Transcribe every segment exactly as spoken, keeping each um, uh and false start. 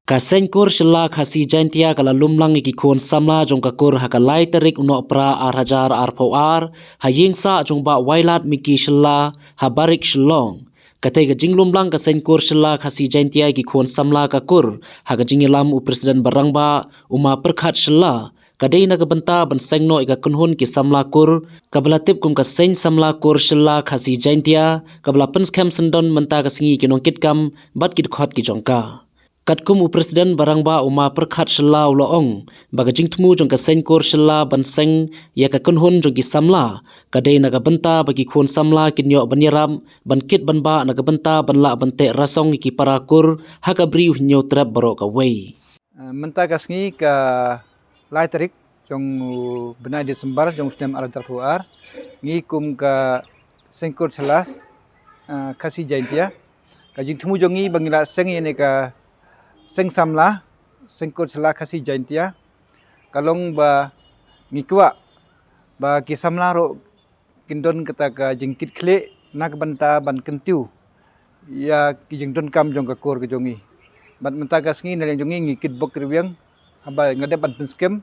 Ka Seng Kur Shylla Khasi Jaintia ka la lum lang ïa ki khun samla jong ka kur ha ka lai tarik u Nohprah ar hajar arphew ar, ha ïing sah jong Bah Wailadmiki Shylla, ha Barik Shillong. Katei ka jinglum lang ka Seng Kur Shylla Khasi Jaintia ïa ki khun samla ka kur, ha ka jingïalam u President ba rangbah, u Ma Pyrkhat Shylla, ka dei na ka bynta ban seng noh ïa ka kynhun ki samla kur, kaba la tip kum ka Seng Samla Kur Shylla Khasi Jaintia, kaba la pynskhem syndon mynta ka sngi ïa ki nongkitkam, bad ki dkhot ki jong ka. Katkum u President ba rangbah u Ma Pyrkhat Shylla u la ong, ba ka jingthmu jong ka Seng Kur Shylla ban seng ïa ka kynhun jong ki samla, ka dei na ka bynta ba ki khun samla kin ïoh ban ïarap, ban kit ban bah na ka bynta ban lah ban teh rasong ïa ki para kur, ha ka Bri u Hynñiewtrep baroh kawei. Eh, mynta ka sngi ka lai tarik jong u bnai December jong u snem ar hajar arphew ar, ngi kum ka Seng Kur Shylla, eh, Khasi Jaintia, ka jingthmu jong ngi ba ngi la seng ïa kane ka Seng Samla, Seng Kur Shylla Khasi Jaintia, ka long ba ngi kwah ba ki samla ruh kin don kata ka jingkitkhlieh na ka bynta ban kyntiew ïa ki jingdonkam jong ka kur ka jong ngi. Bad mynta ka sngi na liang jong ngi ngi kitbok kitrwiang haba nga dep ban pynskhem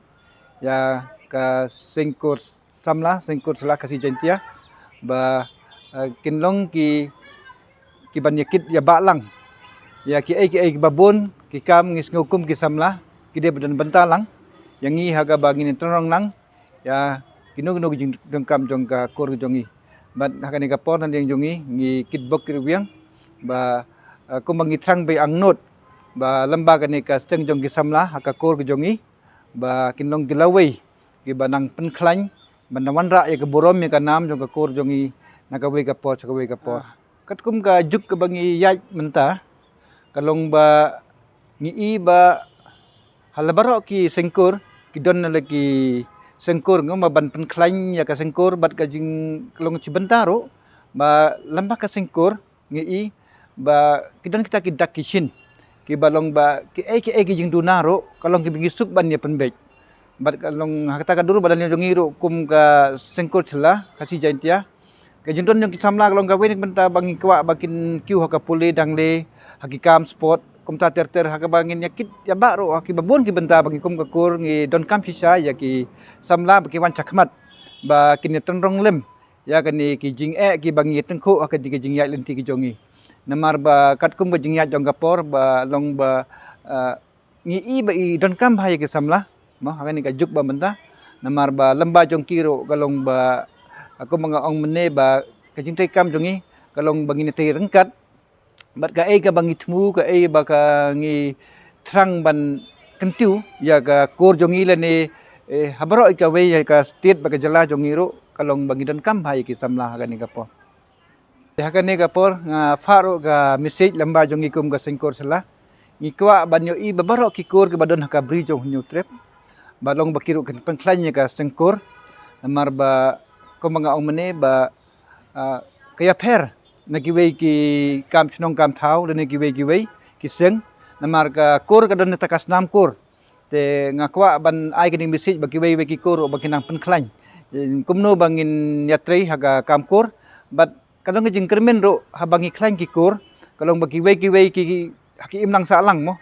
ïa ka Seng Kur Samla, Seng Kur Shylla Khasi Jaintia, ba, eh, kin long ki, ki ban ïa kit ïa bah lang ïa kiei kiei kiba bun, ki kam ngi sngew kum ki samla ki dei ba don bynta lang ïa ngi ha kaba ngin ïa tynrong lang ïa kino kino ki jingdonkam jong ka kur jong ngi. Bad ha kane ka por na liang jong ngi ngi kitbok kitrwiang ba, eh, kumba ngi thrang beit angnud ba lem bad kane ka seng jong ki samla ha ka kur jong ngi, ba kin long ki lawei kiba nang pynkhlaiñ, ban nang wanrah ïa ka burom ïa ka nam jong ka kur jong ngi na kawei ka por sha kawei ka por. Katkum ka juk kaba ngi ïaid mynta, ka long ba ngi i ba ha la baroh ki Seng Kur ki don na la ki Seng Kur, nga ong ba ban pynkhlaiñ ïa ka Seng Kur bad ka jing, ka long shi bynta ruh ba lem bad ka Seng Kur ngi i ba ki don kita ki dak ki shin kiba long ba kiei kiei ki jingduna ruh ka long kiba ngi suk ban ïa pynbeit. Bad ka long ha kata ka dur ba na liang jong ngi ruh kum ka Seng Kur Shylla Khasi Jaintia, ka jingdon jong ki samla ka long kawei na ka bynta ba ngi kwah ba kin kiew ha ka pule dangle, ha ki kam sport, kumta ter ter, ha kaba ngin ïa kit ïa bah ruh ha kiba bun ki bynta ba ngi kum ka kur ngi donkam shisha ïa ki samla ba ki wan shakhmat ba kin ïa tynrong lem ïa kane ki jingeh kiba ngi ïa tyngkhuh ha kane ki jingïaid lynti ki jong ngi. Namar ba katkum ka jingïaid jong ka por ba long ba, eh, ngi i ba i donkam bha ïa ki samla, mo, ha kane ka juk ba mynta. Namar ba lem bad jong ki ruh ka long ba, eh, kumba nga ong mynne ba ka jingtrei kam jong ngi ka long ba ngin ïa trei ryngkat bad kaei kaba ngi thmu, kaei ba ka ngi thrang ban kyntiew ïa ka kur jong ngi lane, eh, ha baroh kawei ïa ka state bad ka jylla jong ngi ruh ka long ba ngi donkam bha ïa ki samla ha kane ka por. Te ha kane ka por nga phah ruh ka message lem bad jong ngi kum ka Seng Kur Shylla. Ngi kwah ban ïohi ba baroh ki kur kiba don ha ka Bri jong u Hynñiewtrep ba long ba ki ruh kin pynkhlaiñ ïa ka Seng Kur. Namar ba kumba nga ong mynne ba, ah, ka ïapher na kiwei ki kam shnong kam thaw lane kiwei kiwei ki seng. Namar ka kur ka don na kata ka snam kur. Te nga kwah ban ai kane ka message ba kiwei kiwei ki kur ruh ba kin nang pynkhlaiñ, eh, kumno ba ngin ïatrei ha ka kam kur. Bad ka long ka jingkyrmen ruh haba ngi khlaiñ ki kur, ka long ba kiwei kiwei ki, ha ki imlang sahlang, mo,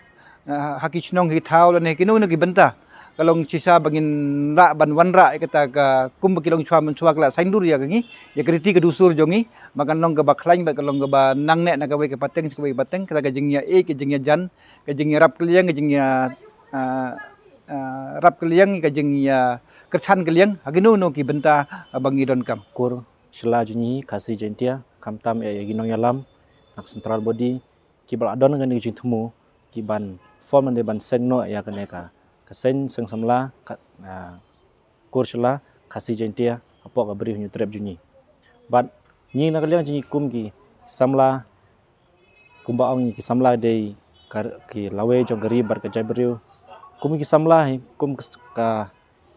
eh, ha ki shnong ki thaw lane ha kino kino ki bynta, ka long shisha ba ngin lah ban wanrah ïa kata ka, kumba ki longshuwa mynshuwa ki la saiñdur ïa ka ngi, ïa ka riti ka dustur jong ngi, ba kan long kaba khlaiñ bad ka long kaba nangne na kawei ka pateng sha kawei ka pateng, kata ka jingïaid, ka jingïajan, ka jingïarap kylliang, ka jingïa, ah, ah, rap kylliang, ka jingïakyrchan kylliang ha kino kino ki bynta, ah, ba ngi donkam. Kur Shylla jong ngi Khasi Jaintia, khamtam ïa, ïa ki nongïalam na ka central body kiba la don kane ka jingthmu, ki ban form ne ban seng noh ïa kane ka, ka seng, seng samla ka, ah, Kur Shylla Khasi Jaintia hapoh ka Bri u Hynñiewtrep jong ngi. Bad ngi na ka liang jong ngi kum ki samla, kumba ong ngi ki samla dei ka, ki lawei jong ka ri bad ka jaitbynriew. Kum ki samla hi, kum ka, ka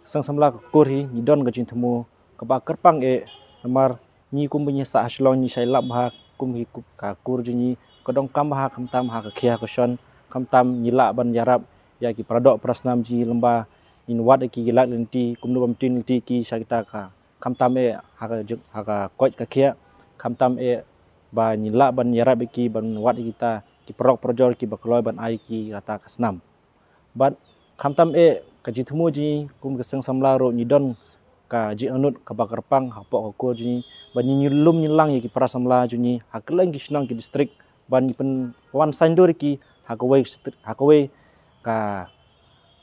seng samla ka kur hi, ngi don ka jingthmu kaba kyrpang eh, namar ngi kum ba ngi sah ha Shillong ngi shait lap bha, kum hi ku-, ka kur jong ngi ka donkam bha, khamtam ha ka khia ka shon, khamtam ngi lah ban ïarap ïa ki paradoh parasnam jong ngi lem bad ngin wad ïa ki, ki lad lynti, kumno ban pynlynti ki sha kita ka, khamtam eh ha ka juk, ha ka koit ka khiah, khamtam eh ba ngi lah ban ïarap ïa ki ban wad ïa kita ki paralok parajor kiba kloi ban ai ki kata ka snam. Bad khamtam eh ka jingthmu jong ngi kum ka seng samla ruh ngi don ka jingangnud kaba kyrpang hapoh ka kur jong ngi, bad ngi lum ngi lang ïa ki para samla jong ngi ha kylleng ki shnong ki district, bad ngi pynwan saiñdur ïa ki ha kawei ka stri-, ha kawei ka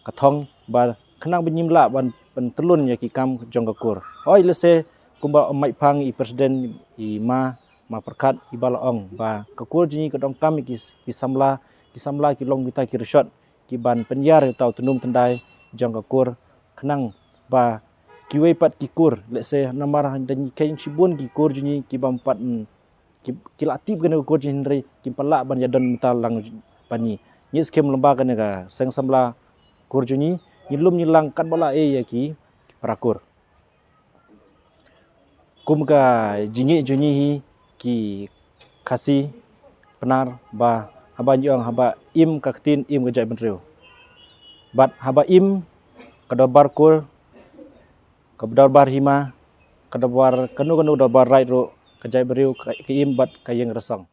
ka thong ba khnang ba ngim lah ban pyntyllun ïa ki kam jong ka kur. Hooid, lehse kumba Ong Mike Phang, i president, i ma, ma Pyrkhat, iba la ong ba ka kur jong ngi ka donkam ïa ki, ki samla, ki samla ki long kita ki rshot kiban pynïar ïa uta u tynnum tyndai jong ka kur, khnang ba kiwei pat ki kur, lehse namar da ngi kheiñ shibun ki kur jong ngi kiba ym pat, mm, ki, ki la tip kane ka kur jong ngi, hynrei kim pat lah ban ïadon mynta lang bad ngi. Ngi skhem lyngba kane ka seng samla kur jong ngi, ngi lum ngi lang katba lah eh ïa ki, ki para kur. Kum ka jingïeit jong ngi hi ki Khasi Pnar ba haba ngi ong haba im ka ktien, im ka jaitbynriew. Bad haba im ka dorbar kur, ka dorbar hima, ka dorbar kano kano, dorbar raid ruh, ka jaitbynriew ka, ka im bad ka ïeng rasong.